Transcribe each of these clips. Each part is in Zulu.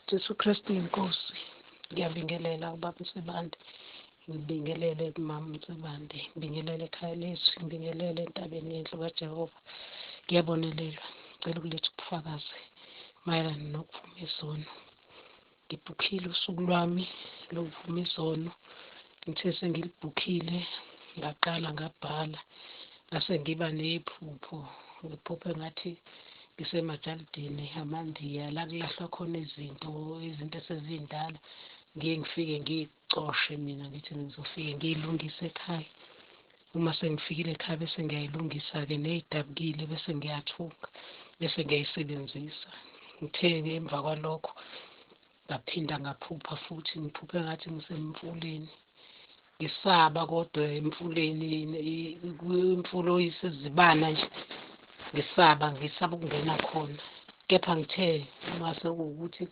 Jesu Kristu inkosi. Ngiyabingelela ubaba Nsibande. Ngibingelele kumama Nsibande. Ngibingelele ekhaya lethu. Ngibingelele entabeni yendlu kaJehova. Ngiyabonelelwa. Ngicela ukuletha ubufakazi mayelana nokuvuma izono. Ngibhukhile usuku lwami lokuvuma izono. Ngithe sengilibhukhile ngaqala ngabhala ngase ngiba nephupho. Ngiphuphe ngathi ngisemajalidini amaNdiya la kulahlwa khona izinto, izinto esezindala. Ngiye ngifike ngiy'coshe mina ngithi ngizofike ngiy'lungise ekhaya. Uma sengifikile ekhaya bese ngiyayilungisa-ke ney'dabukile bese ngiyathunga bese ngiyayisebenzisa. Ngithe-ke emva kwalokho ngaphinda ngaphupha futhi ngiphuphe ngathi ngisemfuleni ngisaba kodwa emfuleni imfulo isizibana nje ngisaba ngisaba ukungena khona kepha ngithe uma sekuwukuthi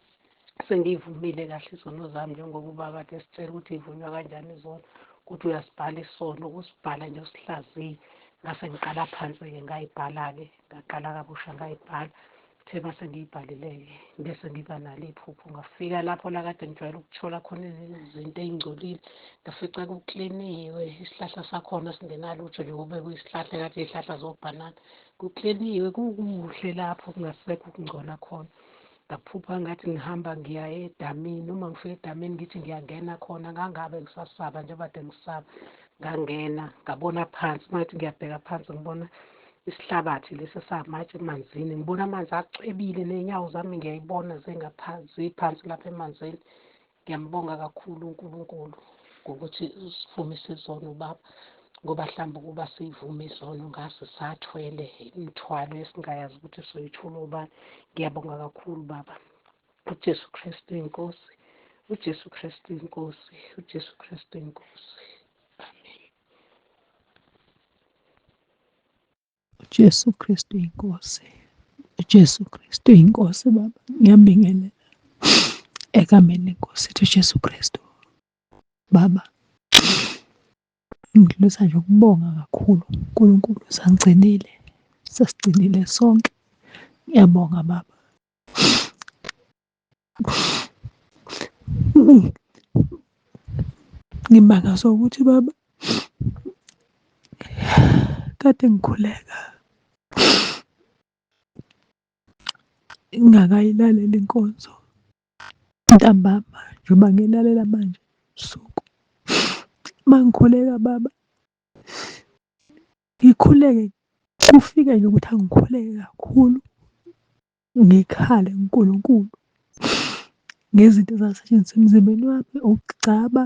sengiyivumile kahle izono zami njengoba ubaba kade esitshela ukuthi ivunywa kanjani izono ukuthi uyasibhala isono usibhala nje usihlaziye ngase ngiqala phansi-ke ngayibhala-ke ngaqala kabusha ngayibhala. Kuthe uma sengiyibhalile-ke bese ngiba nalo iphupho ngafika lapho la kade ngijwayele ukuthola khona izinto ey'ngcolile ngafica kukliniwe isihlahla sakhona singenalutho nje kube kuyisihlahla kade iy'hlahla zobhanana kukliniwe kukuhle lapho kungasekho ukungcola khona. Ngaphupha ngathi ngihamba ngiya edamini uma ngifika edamini ngithi ngiyangena khona ngangabe ngisasaba njengoba kade ngisaba ngangena ngabona phansi uma ngithi ngiyabheka phansi ngibona isihlabathi lesi esamatshe emanzini ngibona amanzi acwebile ney'nyawo zami ngiyayibona zingaphansi ziphansi lapha emanzini. Ngiyambonga kakhulu uNkulunkulu ngokuthi usivumise izono baba ngoba mhlawumbe ukuba siyivume izono ngase sathwele imithwalo esingayazi ukuthi soyithula obani. Ngiyabonga kakhulu baba. UJesu Kristu inkosi. UJesu Kristu inkosi. UJesu Kristu inkosi. Amen. UJesu Kristu inkosi. UJesu Kristu inkosi baba. Ngiyabingelela egameni lenkosi ethu uJesu Kristu. Baba, ngidlulisa nje ukubonga kakhulu uNkulunkulu sangigcinile, sasigcinile sonke. Ngiyabonga baba. Ngimangazwa ukuthi baba kade ngikhuleka ngingakayilaleli inkonzo ntambama njengoba ngilalela manje usuku. Uma ngikhuleka baba ngikhuleke kufike nje ukuthi angikhuleke kakhulu ngikhale kuNkulunkulu ngezinto ezasetshenziswa emzimbeni wami, ukugcaba,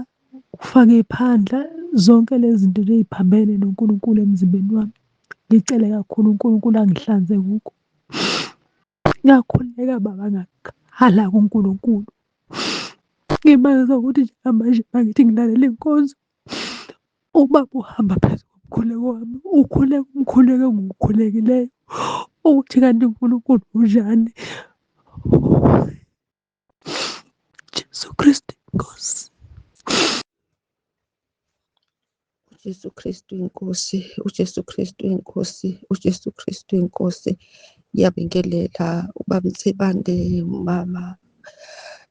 ukufaka iphandla, zonke lezi zinto nje ey'phambene noNkulunkulu emzimbeni wami. Ngicele kakhulu uNkulunkulu angihlanze kukho. Ngakhuleka baba ngakhala kuNkulunkulu. Ngimangazwa ukuthi njengamanje mangithi ngilalela inkonzo, ubaba uhamba phezu komkhuleko wami, ukhuleka umkhuleko engiwukhulekileyo ukuthi kanti uNkulunkulu unjani. Jesu Kristu Nkosi. UJesu Kristu inkosi, uJesu Kristu inkosi, uJesu Kristu inkosi. Ngiyabingelela ubaba Nsibande, umama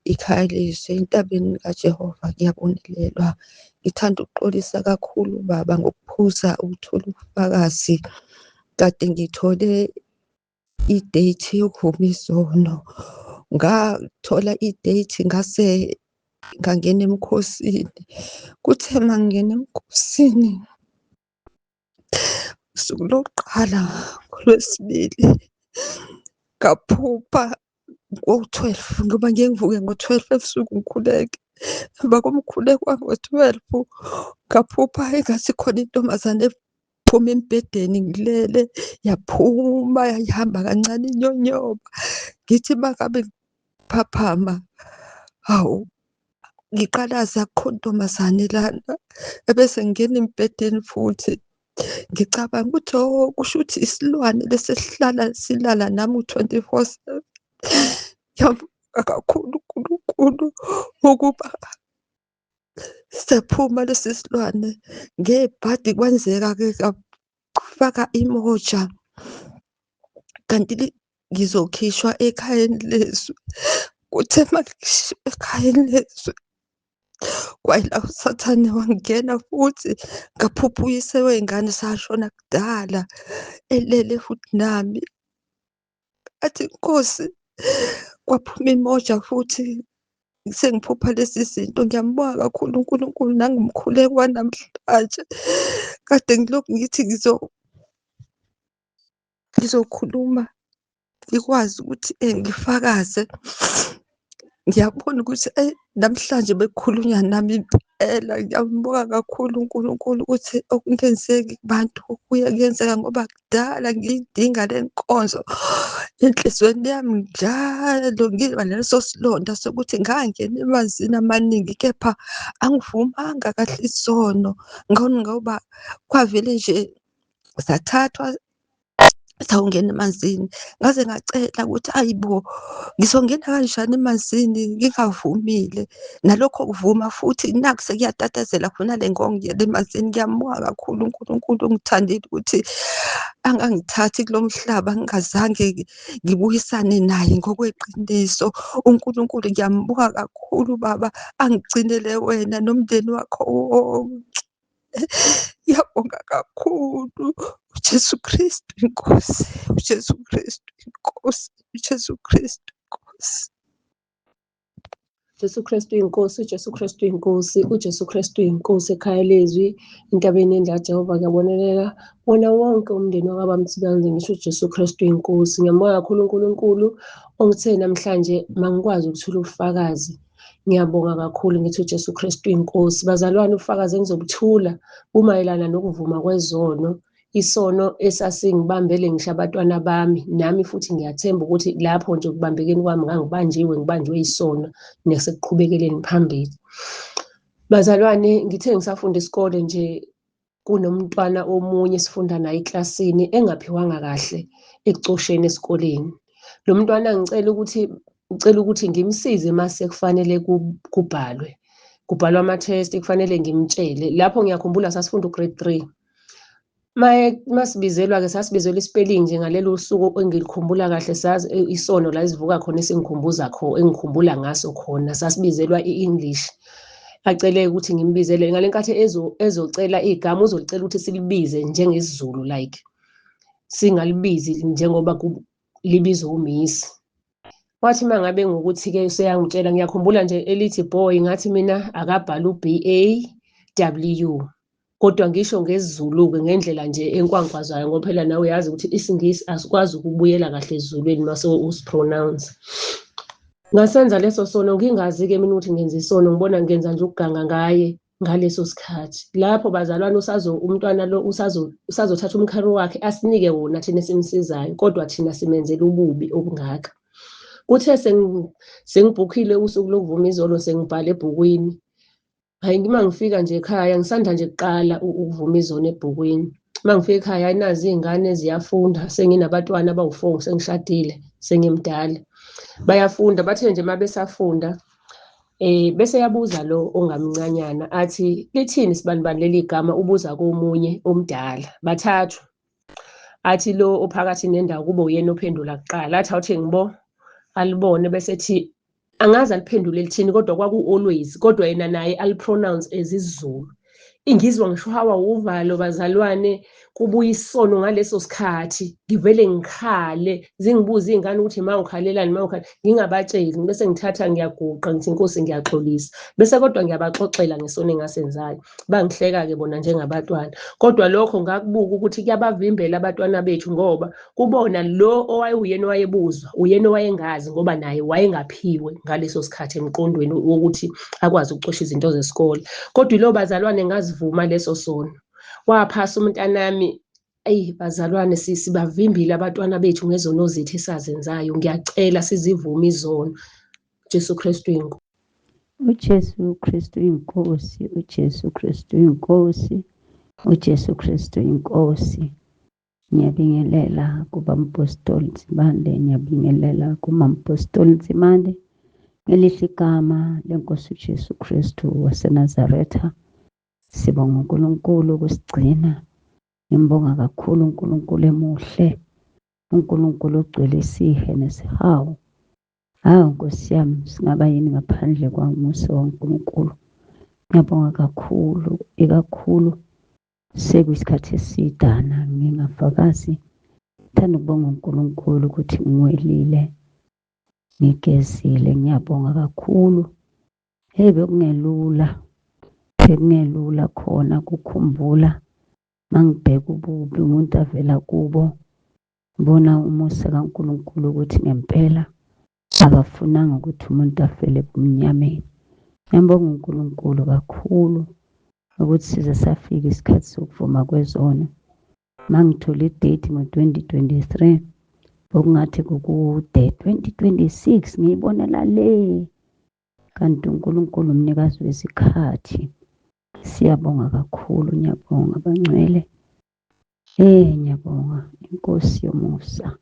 ikhaya lezwi entabeni kaJehova ngiyabonelelwa. Ngithanda ukuxolisa kakhulu baba ngokuphuza ukuthola ubufakazi. Kade ngithole i-date yokuvuma izono. Ngathola i-date ngase ngangena emkhosini. Kuthe uma ngingena emkhosini, usuku lokuqala ngoLwesibili ngaphupha ngo-twelve ngoba ngiye ngivuke ngo-twelve ebusuku ngikhuleke. Emva komkhuleko wango-twelve ngaphupha engathi khona intombazane ephuma embhedeni ngilele yaphuma yayihamba kancane inyonyoba. Ngithi uma ngabe ngiphaphama, hawu ngiqalaze akukho ntombazane lana ebese ngingena embhedeni futhi ngicabanga ukuthi oh kusho ukuthi isilwane lesi esihlala silala nami u-twenty-four seven. Ngiyabonga kakhulu uNkulunkulu ukuba sephuma lesi silwane ngebhadi kwenzeka-ke faka imoja kanti ngizokhishwa ekhayeni lezwi. Kuthe uma ekhayeni lezwe, kwayila uSathane wangena futhi, ngaphupha uyise wey'ngane sashona kudala, elele futhi nami. Athi Nkosi, kwaphuma imoja futhi sengiphupha lezi zinto. Ngiyambonga kakhulu uNkulunkulu nangomkhuleko wanamhlanje. Kade ngilokhu ngithi ngizokhuluma ngikwazi ukuthi ngifakaze. Ngiyabona ukuthi eyi namhlanje bekukhulunywa nami impela. Ngiyambonga kakhulu uNkulunkulu ukuthi okungenzeki kubantu kuye kuyenzeka, ngoba kudala ngiyidinga le nkonzo enhliziyweni yami njalo, ngiba naleso silonda sokuthi ngangena emanzini amaningi, kepha angivumanga kahle isono, ngoba kwavele nje sathathwa sawungena emanzini. Ngaze ngacela ukuthi ayi bo, ngizongena kanjani emanzini ngingavumile? Nalokho kuvuma futhi naku sekuyatatazela khona le ngongena emanzini. Ngiyambonga kakhulu uNkulunkulu ungithandile ukuthi angangithathi kulo mhlaba ngingazange ngibuyisane naye ngokweqiniso. uNkulunkulu ngiyambonga kakhulu Baba, angigcinele wena nomndeni wakho wonke. Ngiyabonga kakhulu uJesu Kristu inkosi, uJesu Kristu inkosi, uJesu Kristu inkosi. Jesu Kristu inkosi, uJesu Kristu inkosi, uJesu Kristu inkosi ekhaya lezwi, entabeni yendlu kaJehova ngiyabonelela wona wonke umndeni wakwaBamthibanzi, ngisho uJesu Kristu inkosi. Ngiyambonga kakhulu uNkulunkulu ongithe namhlanje mangikwazi ukuthula ubufakazi. Ngiyabonga kakhulu ngithi uJesu Kristu inkosi. Bazalwane, ubufakazi engizobuthula bumayelana nokuvuma kwezono. Isono esasingibambele ngisho abatwana bami, nami futhi ngiyathemba ukuthi lapho nje ekubambekeni kwami ngangibanjiwe, ngibanjwe isono nasekuqhubekeleni phambili. Bazalwane, ngithe ngisafunda isikole nje, kunomntwana omunye esifunda naye eklasini engaphiwanga kahle ekucosheni esikoleni. Lo mntwana ngicela ukuthi ucela ukuthi ngimsize mase kufanele kubhalwe. Kubhalwa ama-test, kufanele ngimtshele. Lapho ngiyakhumbula sasifunda u-grade 3. Maye masibizelwa-ke sasibizelwa i-spelling nje ngalelo suku engilikhumbula kahle, sazi isono la esivuka khona esingikhumbuza engikhumbula ngaso khona, sasibizelwa i-English. Acele ukuthi ngimbizele ngale nkathi ezocela igama, uzolicela ukuthi silibize njengesiZulu, like singalibizi njengoba libizwa umisi. Wathi uma ngabe ngokuthi-ke useyangitshela, ngiyakhumbula nje elithi boy, ngathi mina akabhale u-B A W, kodwa ngisho ngesiZulu-ke ngendlela nje enkwankwazayo, ngoba phela nawe uyazi ukuthi isiNgisi asikwazi ukubuyela kahle esiZulwini mase usipronounce. Ngasenza leso sono ngingazi-ke mina ukuthi ngenza isono, ngibona ngenza nje ukuganga ngaye ngaleso sikhathi. Lapho bazalwane usazo umntwana lo usazothatha umkhari wakhe asinike wona thina esimsizayo, kodwa thina simenzela ububi obungaka. Kuthe sengibhukhile usuku lokuvuma izolo, sengibhale ebhukwini. Hhayi, uma ngifika nje ekhaya, ngisanda nje kuqala ukuvuma izono ebhukwini. Uma ngifika ekhaya, nazi iy'ngane ziyafunda, senginabatwana abawu-4, sengishadile, sengimdala. Bayafunda, bathe nje uma besafunda, bese yabuza lo ongamncanyana athi lithini sibanibani leli gama, ubuza komunye omdala, bathathu. Athi lo ophakathi nendawo kube uyena ophendula kuqala, athi awuthi ngibo alibone, bese ethi angaze aliphendule lithini, kodwa kwaku-always, kodwa yena naye alipronounce as isiZulu. Ingizwa ngisho hawa uvalo bazalwane, kubuya isono ngaleso sikhathi, ngivele ngikhale, zingibuza iy'ngane ukuthi ma ukhalelani, ma ukhalelani, ngingabatsheli, bese ngithatha ngiyaguqa ngithi Nkosi ngiyaxolisa, bese kodwa ngiyabaxoxela ngesono engasenzayo. Bangihleka-ke bona njengabatwana, kodwa lokho ngakubuka ukuthi kuyabavimbela abatwana bethu, ngoba kubona lo owayewuyena owayebuzwa, uyena owayengazi, ngoba naye wayengaphiwe ngaleso sikhathi emqondweni wokuthi akwazi ukucosha izinto zesikole. Kodwa ilo bazalwane ngazivuma leso sono, waphasa umntanami. Eyi bazalwane, sibavimbile abatwana bethu ngezono zethu esazenzayo. Ngiyacela sizivume izono. Jesu Kristu inkosi. uJesu Kristu inkosi, uJesu Kristu inkosi, uJesu Kristu inkosi. Ngiyabingelela kubampostoli Nsibande, ngiyabingelela kumampostoli Nsibande ngelihle igama lenkosi uJesu Kristu waseNazaretha. Sibonga uNkulunkulu ukusigcina. Ngimbonga kakhulu uNkulunkulu emuhle, uNkulunkulu ogcwele isihe nesihawu. Hawu Nkosi yami, singaba yini ngaphandle kwamusa waNkulunkulu. Ngiyabonga kakhulu, ikakhulu sekuyisikhathi esidana ngingafakazi. Ngithanda ukubonga uNkulunkulu ukuthi ngiwelile, ngigezile, ngiyabonga kakhulu. Hey, bekungelula, bekungelula khona kukhumbula mangibheka ububi umuntu avela kubo, ngibona umusa kaNkulunkulu ukuthi ngempela akafunanga ukuthi umuntu afele ebumnyameni. Ngiyambonga uNkulunkulu kakhulu ukuthi size safika isikhathi sokuvuma kwezono. Mangithola i-date ngo-2023 bokungathi kukude, 2026 ngiyibonela le. Kanti uNkulunkulu umnikazi wesikhathi. Siyabonga kakhulu, ngiyabonga bangcwele. Ngiyabonga inkosi yomusa.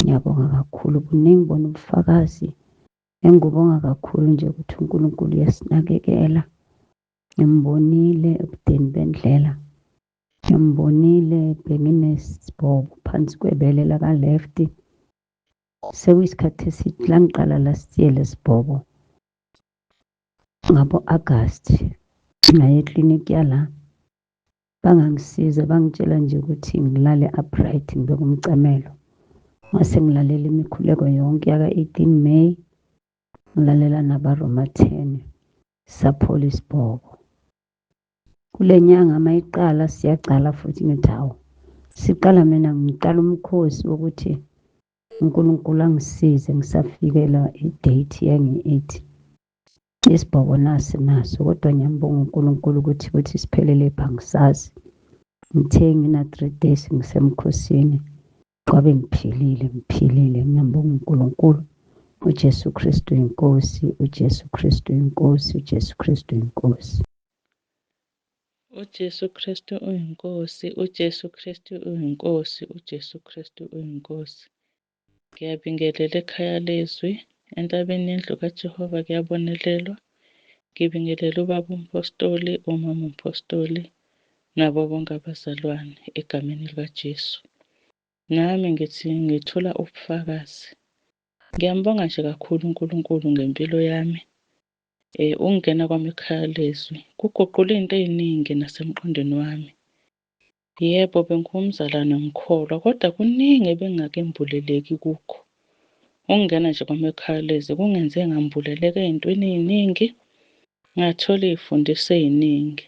Ngiyabonga kakhulu, buningi bona ubufakazi. Engikubonga kakhulu nje ukuthi uNkulunkulu uyasinakekela. Ngimbonile ebudeni bendlela. Ngimbonile benginesibhobo phansi kwebele laka-left. Sekuyisikhathi eside la ngiqala last year lesibhobo ngabo-August ngaya eklinikhi yala, bangangisiza bangitshela nje ukuthi ngilale upright ngibeke umcamelo. Ngase ngilalela imikhuleko yonke yaka-18 May, ngilalela nabaRoma 10, saphola isibhobo. Kule nyanga uma iqala siyaqala futhi ngithi hawu, siqala mina ngiqala umkhosi wokuthi uNkulunkulu angisize ngisafikela i-date yange-8. Isibhobo nasi naso kodwa ngiyambonga uNkulunkulu ukuthi siphelele pha angisazi. Ngithe ngina-3 days ngisemkhosini kwabe ngiphilile, ngiphilile. Ngiyambonga uNkulunkulu. uJesu Kristu inkosi, uJesu Kristu inkosi, uJesu Kristu inkosi. UJesu Kristu uyinkosi, uJesu Kristu uyinkosi, uJesu Kristu uyinkosi. Ngiyabingelela ekhaya lezwi, entabeni yendlu kaJehova kuyabonelelwa. Ngibingelela ubaba umpostoli, umama umpostoli, nabo bonke abazalwane egameni likaJesu. Nami ngithi ngithola ubufakazi. Ngiyambonga nje kakhulu uNkulunkulu ngempilo yami. Ukungena kwami ekhaya lezwi kuguqule izinto ey'ningi nasemqondweni wami. Yebo, bengiwumzalwane ngikholwa, kodwa kuningi ebengingakembuleleki kukho. Ukungena nje kwami ekhaya lezwi kungenze ngambuleleka ey'ntweni ey'ningi, ngathola iy'fundiso ey'ningi.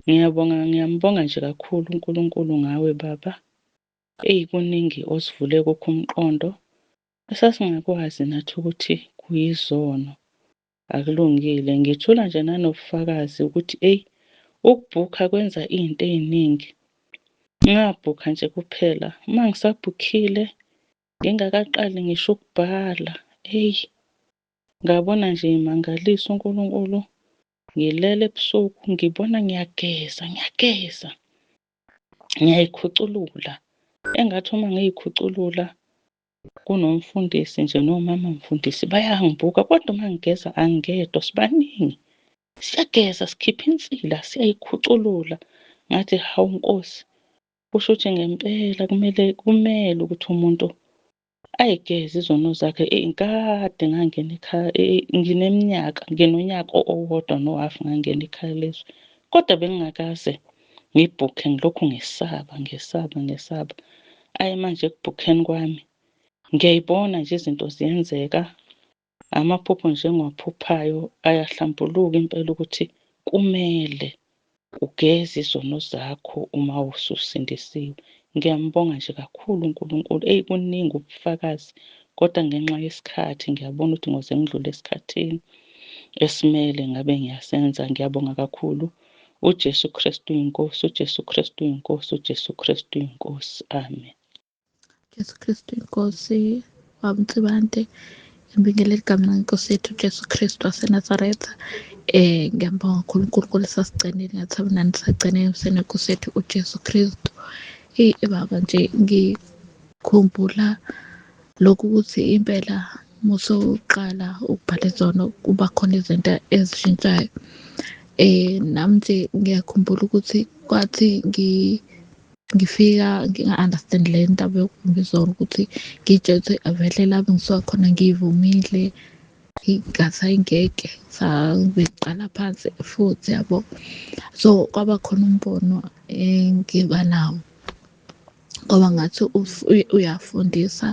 Ngiyabonga, ngiyambonga nje kakhulu uNkulunkulu ngawe baba. Eyi, kuningi osivule kukho umqondo esasingakwazi nathi ukuthi kuyizono, akulungile. Ngithula nje nanobufakazi ukuthi eyi, ukubhukha kwenza iy'nto ey'ningi. Ngabhukha nje kuphela, uma ngisabhukhile ngingakaqali ngisho ukubhala, eyi, ngabona nje imangaliso uNkulunkulu. Ngilele ebusuku ngibona ngiyageza, ngiyageza, ngiyayikhuculula. Engathi uma ngiyikhuculula kunomfundisi nje nomama mfundisi bayangibuka, kodwa uma ngigeza angingedwa, sibaningi. Siyageza, sikhipha insila, siyayikhuculula. Ngathi hawu Nkosi, kusho ukuthi ngempela kumele ukuthi umuntu ayigeze izono zakhe. Eyi, kade ngangena ekhaya, ngineminyaka, nginonyaka owodwa nohafu ngangena ekhaya lezwi, kodwa bengingakaze ngibhukhe, ngilokhu ngesaba, ngesaba, ngesaba. Ayi manje ekubhukheni kwami ngiyayibona nje izinto ziyenzeka, amaphupho nje engiwaphuphayo ayahlambuluka impela ukuthi kumele ugeze izono zakho uma ususindisiwe. Ngiyambonga nje kakhulu uNkulunkulu. Eyi, kuningi ubufakazi, kodwa ngenxa yesikhathi ngiyabona ukuthi ngoze ngidlule esikhathini esimele ngabe ngiyasenza. Ngiyabonga kakhulu. uJesu Kristu uyinkosi, uJesu Kristu uyinkosi, uJesu Kristu uyinkosi. Amen. Jesu Kristu inkosi wamtsibante ngibingelela igama lenkosi yethu Jesu Kristu waseNazaretha. Ngiyambonga kakhulu uNkulunkulu esasigcinile ngathi nani sagcinile senenkosi yethu uJesu Kristu. Eyi baba nje ngikhumbula lokhu ukuthi impela musuqala ukubhala izono kuba khona izinto ezishintshayo. Nami nje ngiyakhumbula ukuthi kwathi Ngifika nginga-understand le ndaba yokuvuma izono ukuthi ngiy'tshele ukuthi avele la bengisuka khona ngiyivumile, ngathi ayingeke ngiqala phansi futhi yabo. So kwaba khona umbono engiba nawo, kwaba ngathi uyafundisa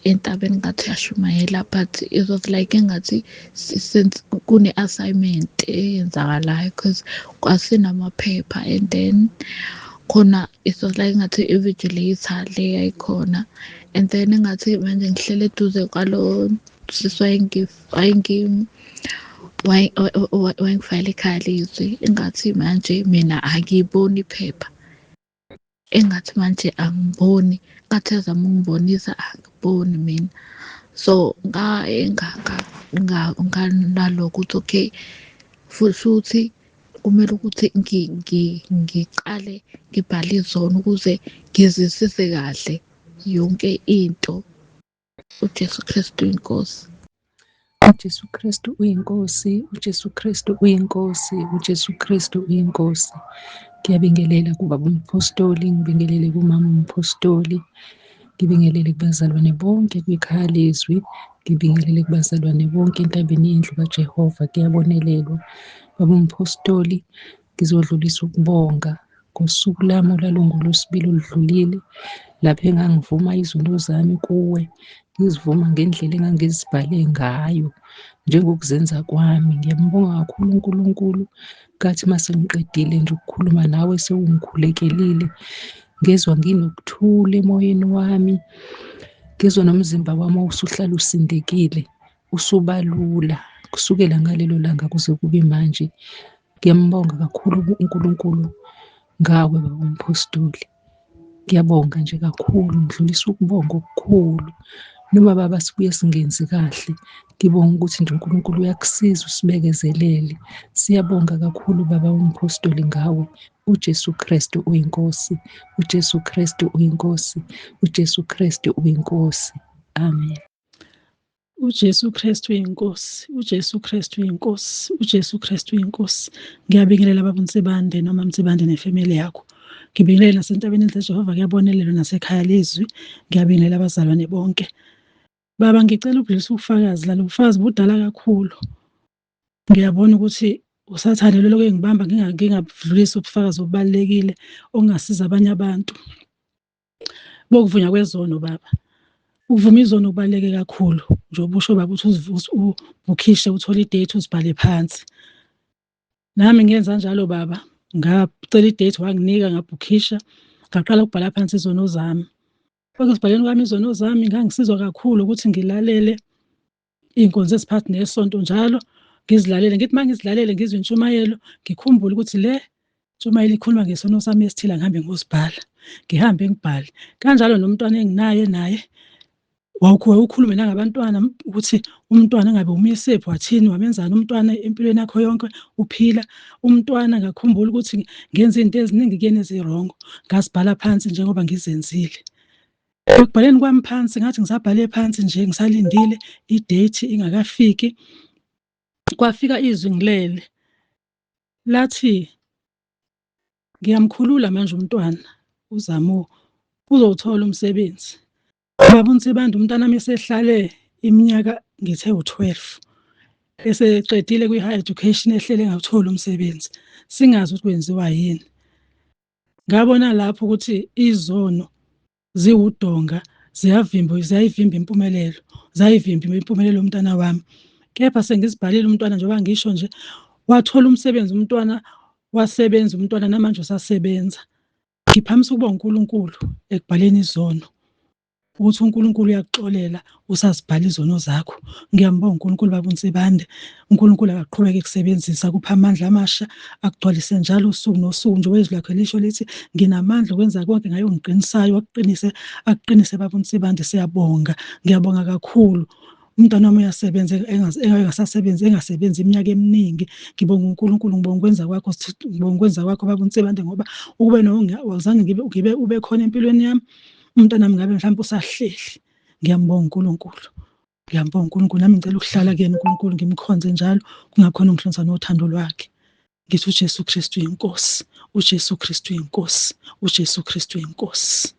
entabeni, ngathi uyashumayela, but it was like engathi since kune-assignment eyenzakalayo because kwasinamaphepha, and then khona it was like ngathi i-vigilator le yayikhona, and then engathi manje ngihlele eduze kwalo sisi wayengifakela ekhaya lezwi, engathi manje mina angiyiboni iphepha, engathi manje angiboni, ngathi azama ukungibonisa angiboni mina. So nganalokho ukuthi okay, futhi kumele ukuthi ngiqale ngibhale izono ukuze ngizwisise kahle yonke into. UJesu Kristu inkosi. UJesu Kristu uyinkosi, uJesu Kristu uyinkosi, uJesu Kristu uyinkosi. Ngiyabingelela kubaba umphostoli, ngibingelele kumama umphostoli, ngibingelele kubazalwane bonke kwikhaya lezwi, ngibingelele kubazalwane bonke entabeni yendlu kaJehova, kuyabonelelwa. Baba umphostoli, ngizodlulisa ukubonga ngosuku lami olalungolwesibili oludlulile, lapho engangivuma izinto zami kuwe, ngizivuma ngendlela engangizibhale ngayo njengokuzenza kwami. Ngiyambonga kakhulu uNkulunkulu, ngathi uma sengiqedile nje ukukhuluma nawe sewungikhulekelile, ngezwa nginokuthula emoyeni wami, ngezwa nomzimba wami usuhlala usindekile, usubalula kusukela ngalelo langa kuze kube manje. Ngiyambonga kakhulu uNkulunkulu ngawe baba umphostoli. Ngiyabonga nje kakhulu, ngidlulisa ukubonga okukhulu. Noma baba sibuye singenzi kahle, ngibonga ukuthi nje uNkulunkulu uyakusiza usibekezelele. Siyabonga kakhulu baba umphostoli ngawe. UJesu Kristu uyinkosi, uJesu Kristu uyinkosi, uJesu Kristu uyinkosi. Amen. UJesu Kristu uyinkosi, uJesu Kristu uyinkosi, uJesu Kristu uyinkosi. Ngiyabingelela baba uNsibande noma Mnsibande nefamily yakho. Ngibingelela nasentabeni enhle Jehova, kuyabonelelwa nasekhaya lezwi. Ngiyabingelela abazalwane bonke. Baba ngicela ukudlulisa ubufakazi lalo bufakazi budala kakhulu. Ngiyabona ukuthi usathane lo lokho engibamba ngingabudlulisi ubufakazi obubalulekile okungasiza abanye abantu. Bokuvunywa kwezono baba. Ukuvuma izono kubaluleke kakhulu njengoba usho baba ukuthi ubukhishe uthole idate uzibhale phansi. Nami ngenza njalo baba, ngacela idate wanginika ngabhukhisha, ngaqala ukubhala phansi izono zami. Ekuzibhaleni kwami izono zami ngangisizwa kakhulu ukuthi ngilalele iy'nkonzo eziphathi nesonto njalo ngizilalele, ngithi uma ngizilalele ngizwe intshumayelo ngikhumbule ukuthi le ntshumayelo ikhuluma ngesono sami esithile, ngihambe ngiyosibhala, ngihambe ngibhale. Kanjalo nomntwana enginaye naye wawukhulume nangabantwana ukuthi umntwana ngabe umyisephi wathini wamenzani umntwana empilweni yakho yonke uphila umntwana ngakhumbula ukuthi ngenza izinto eziningi kuyena ezirongo ngazibhala phansi njengoba ngizenzile. Ekubhaleni kwami phansi ngathi ngisabhale phansi nje ngisalindile idate ingakafiki, kwafika izwi ngilele lathi ngiyamkhulula manje umntwana uZamo uzowuthola umsebenzi. Baba uNsibande umntanami esehlale iminyaka ngithe u-12 eseqedile kwi-higher education ehlele engawutholi umsebenzi singazi ukuthi kwenziwa yini. Ngabona lapho ukuthi izono ziwudonga ziyavimba ziyayivimba impumelelo zayivimba impumelelo yomntana wami kepha sengizibhalile umntwana njengoba ngisho nje wathola umsebenzi umntwana wasebenza umntwana namanje usasebenza ngiphamisa ukuba uNkulunkulu ekubhaleni izono ukuthi uNkulunkulu uyakuxolela usazibhala izono zakho. Ngiyambonga uNkulunkulu baba uNsibande. uNkulunkulu akaqhubeke ekusebenzisa kupha amandla amasha akugcwalise njalo usuku nosuku njengoba izwi lakhe lisho lithi nginamandla okwenza konke ngaye ongiqinisayo akuqinise akuqinise baba uNsibande siyabonga. Ngiyabonga kakhulu. Umntwana wami uyasebenza engasasebenzi engasebenzi iminyaka eminingi. Ngibonga uNkulunkulu ngibonga ukwenza kwakho ngibonga ukwenza kwakho baba uNsibande ngoba ukube awuzange ngibe ube khona empilweni yami umntanami ngabe mhlawumbe usahleli. Ngiyambonga uNkulunkulu. Ngiyambonga uNkulunkulu nami ngicela ukuhlala kuyena uNkulunkulu ngimkhonze njalo kungakhona ungihlonza nothando lwakhe. Ngithi uJesu Kristu inkosi, uJesu Kristu inkosi, uJesu Kristu inkosi.